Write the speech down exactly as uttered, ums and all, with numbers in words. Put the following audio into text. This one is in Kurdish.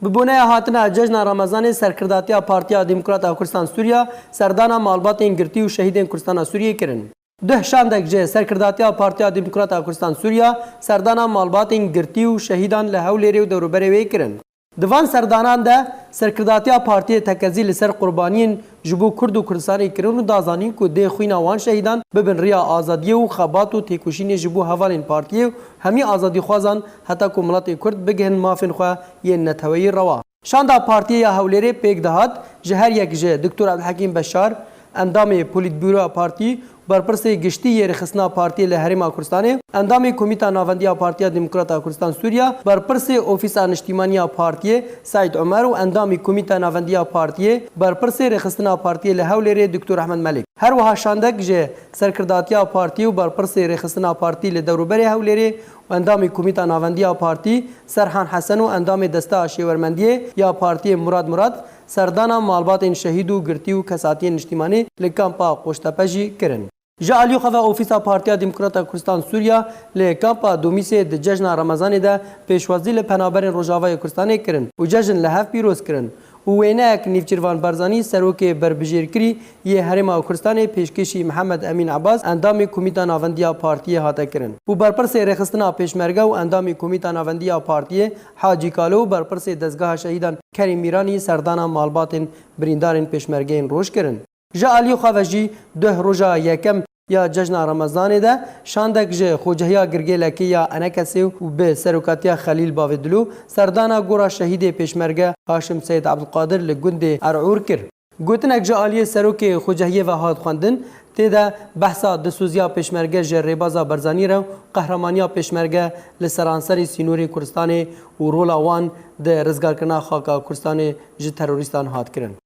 Bi boneya hatina Cejna Remezanê serkirdatiya Partiya Demokrat a Kurdistan Sûriya serdana malbatên girtî û şehîdên Kurdistana Sûriyê kirin. Duh şandek ji serkirdatiya Partiya Demokrat a Kurdistan Sûriya serdana malbatên girtî û şehîdan li Hewlêrê û dewroberê wê kirin. Di van serdanan de serkirdatiya partiyê tekezî li ser qurbaniyên ji bo Kurd û Kurdistanê kirin û da zanîn ku dê xwîna wan şehîdan bibin riya azadiyê û xebat û têkoşînê ji bo hevalên partiyê û hemî azadîxwazan heta ku miletê Kurd bigihin mafên xwe yên neteweyî rewa. Şanda partiyê ya Hewlêrê pêk dihat, ji her yek ji Doktor Ebdulhekîm Beşar, endamê Polîtbûroya partî, berpirsê giştî yê rêxistina partiyê li Herêma Kurdistanê, endamê Komîta Navendî ya Partiya Demokrat a Kurdistan Sûriya, berpirsê Ofîsa Niştîmanî ya partiyê Seîd Omer û endamê Komîta Navendî ya partiyê, berpirsê rêxistina partiyê li Hewlêrê Doktor Ehmed Melik. Her wiha şandek ji serkirdatiya partî û berpirsê rêxistina partî li dewroberê Hewlêrê û endamê Komîta Navendî ya partî Serhan Hesen û endamê Desteya Şêwermendiyê ya partiyê Murad Murad serdana malbatên şehîd û girtî û kesatiyên niştîmanî li kampa Qoştepe jî kirin. Ji aliyê xwe ve Ofîsa Partiya Demokrat a Kurdistan Sûriya li kampa Domîsê di cejna Remezanê de pêşwazî li penaberên Rojavayê Kurdistanê kirin û cejn li hev pîroz kirin û wêneyek Nêçîrvan Barzanî, serokê berbijêrkirî yê Herêma Kurdistanê, pêşkêşî Mihemed Emîn Ebas, endamê Komîta Navendî ya partiyê hate kirin û berpirsê rêxistina Pêşmerge û endamê Komîta Navendî ya partiyê Hacî Kalo û berpirsê Dezgeha Şehîdan Kerîm Mîranî serdana malbatên birîndarên Pêşmergeyên roj kirin. Ji aliyê xwe ve jî duh roja yekem ya cejna Remezanê de şandek ji Xocehiya Girgêlekê ya Enekesê û bi serokatiya Xelîl Bavê Dilo serdana gora şehîdê Pêşmerge Haşim Seyid Ebdulqadir li gundê Er'ûr kir. Gotinek ji aliyê serokê Xocehiyê ve hat xwendin, tê de behsa dilsoziya Pêşmerge ji rêbaza Barzanî re û qehramaniya Pêşmerge li seranserê sînorê Kurdistanê û rola wan di rizgarkirina xaka Kurdistanê ji terorîstan hat kirin.